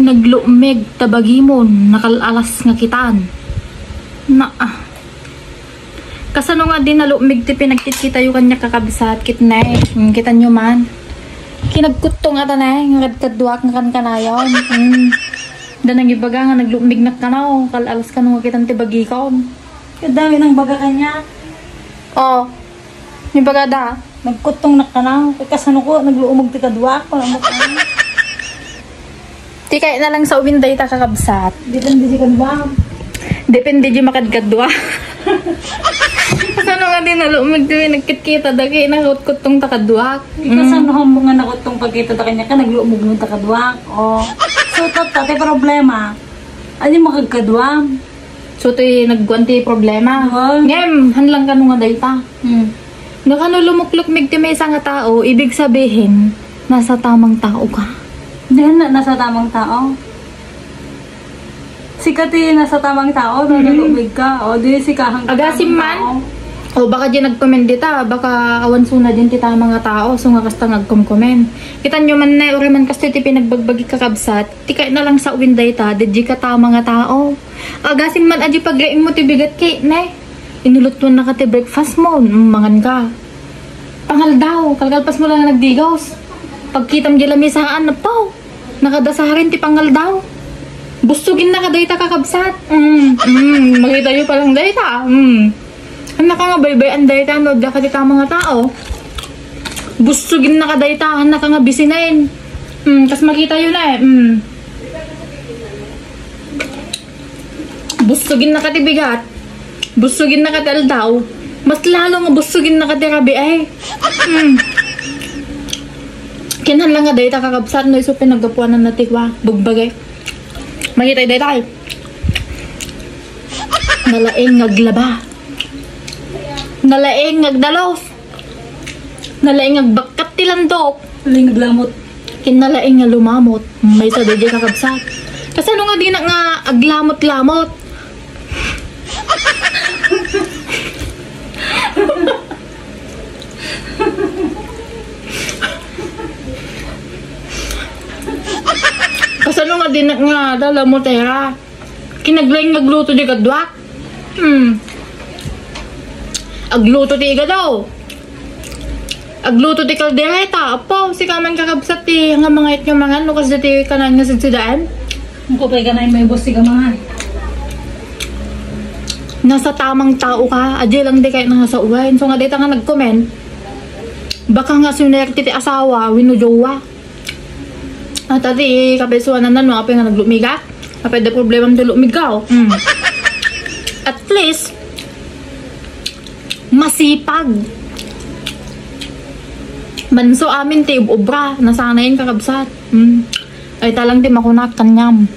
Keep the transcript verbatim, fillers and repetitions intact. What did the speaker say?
Naglukmeg ta bagimon, nakal-alas nga kitan. Na, ah. Kasano nga di nalukmeg ti pinagkitkitayo kaniak, kakabsat, ket ne? Hmm, kitanyo man. Kinagkuttong ata ne, nga kadkaduak nga kankanayon. Hmm. Da nangibaga nga naglukmegnak kano, kal-alas kano nga kitan ti bagikon. Kadami nang baga kaniak. Oh. Ni bagada. Nagkuttongnak kano. Ket kasano ko, nagluumog ti kaduak, wala mo kano. Ti kayatna lang sa uwin dayta, kakabsat. Depende di kaduak. Depende di makadkadua. Kasano nga di nalukmeg ti nagkitkita, dagiti nakutkuttong ta kaduak. Ikaw, mm, saan mo nga nakuttong pagkita ta kaniak, nagluumog mo ta kaduak? Oh. So, tatta, ti problema. Adi makagkadua. So, ti nagkuan ti problema. Oo. Ngem, han lang kano nga dayta. Hmm. No kano lumuklukmeg ti maysa nga tao, ibig sabihin, nasa tamang tao ka. Diyan na, nasa tamang tao. Sika ti nasa tamang tao, no, mm, nalukmeg ka. O, di sika han tamang tao. Agasim man. O, baka di nag-comment dita, baka awan suna din ti tamang tao, so nga kasta nga agkom-comment. Kitanyo man ne, uray man kastoy ti pinagbagbagi, kakabsat, ti kayatna lang sa uwin dayta, di ka tamang tao. Agasim man a di pagriing mo ti bigat ket ne. Inulotwan naka ti breakfast mo, mm, mangan ka. Pangaldaw, kalkalpas mo lang nagdigos. Pagkitam di lamisaan, apo, nakadasarin ti pangaldaw. Bustoginnaka dayta, kakabsat. Mm, mm, makitayo pa lang dayta. Mm. Hanna ka nga baybay-an dayta, no, daka ti tama nga tao. Bustoginnaka dayta, hanna ka nga bisinen. Mm, kas makitayo na eh. Mm. Bustoginnaka ti bigat. Bustoginnaka ti aldaw. Mas lalo nga bustoginnaka ti rabii. Hmm. Kinahanglan nga dayta, kakabsat, no isu pinaggapuanan na ti kua, bagbagi. Makita dayta. Nalaing nga aglaba. Nalaing nga agdalos. Nalaing nga agbakkat ti landok. Nalaing nga aglamot. Ken nalaing nga lumamot. Maysa daydiay, kakabsat. Kasano nga dinak nga aglamot-lamot? Kasano nga dinak nga lalamotera? Kinaglaing nga agluto di kaduak. Hmm. Agluto ti igado. Agluto ti kaldereta. Apo, sika man, kakabsat, ti nga mangayat nga mangan, no kasdi ti kanan nga sidsidaan. Ang kupay ka na yung may boss, sika mangan. Nasa tamang tao ka. Adi lang di kayo nangasawan. So nga dita nga nag-comment. Baka nga sinuwerte ti asawa, wenno jowa. At ati, kapesuanan na, no? Apay nga naglukmega? Apay da problema ti lukmega, oh. Mm. At least, masipag. Manso amin ti ub-, obra, nasanayan, kakabsat. Mm. Ay, talang ti makunak, kanyam.